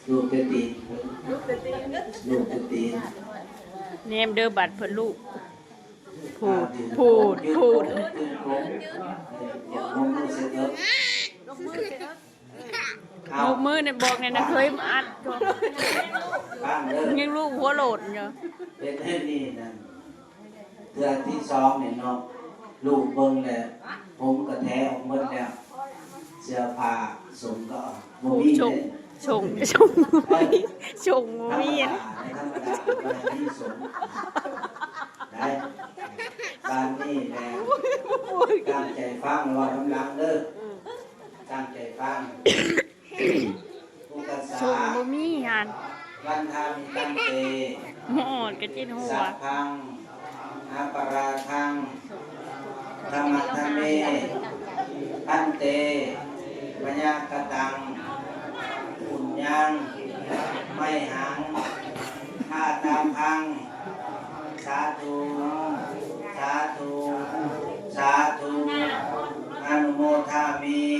ລູບແຕ່ຕີນ ລູບແຕ່ຕີນ ແນມເດີ ບັດເພິ່ນລູບ ພູດ ພູດ ພູດ ຍົກມືໃສ່ເອີກ ຍົກມືນີ້ບອກແນ່ນະ ເຄີຍມາອັດກໍ ຟັງເດີ ຍັງລູບຫົວໂຫຼດຢູ່ ເຮັດໃຫ້ນີ້ນັ້ນ ເທື່ອທີສອງນີ້ເນາະ ລູບເບິ່ງແລ້ວ ຜົມກໍແຖອອກໝົດແລ້ວ ເສື້ອຜ້າ ສົ້ງກໍບໍ່ມີເດ້ ສົ້ງ ສົ້ງບໍ່ມີ ສົ້ງບໍ່ມີ ທຳມະດາ ໃນທຳມະດາກໍບໍ່ມີສົ້ງ ໄດ້ ບາດນີ້ແຫຼະ ຕັ້ງໃຈຟັງ ເວົ້ານຳຫຼັງເດີ ຕັ້ງໃຈຟັງ ອຸກະສາ ສົ້ງບໍ່ມີຫັ້ນ ວັນທາມິຕັນເຕ ໝໍກະຈິດຫົວ ສັບພັງ ອະປະລາທັງ ຂະມະທະເມ ພັນເຕ ມະຍາກະຕັງ ປຸນຍັງ ໄມຫັງ ຄາຕາພັງ ສາທຸ ສາທຸ ສາທຸ ອະນຸໂມທາມິ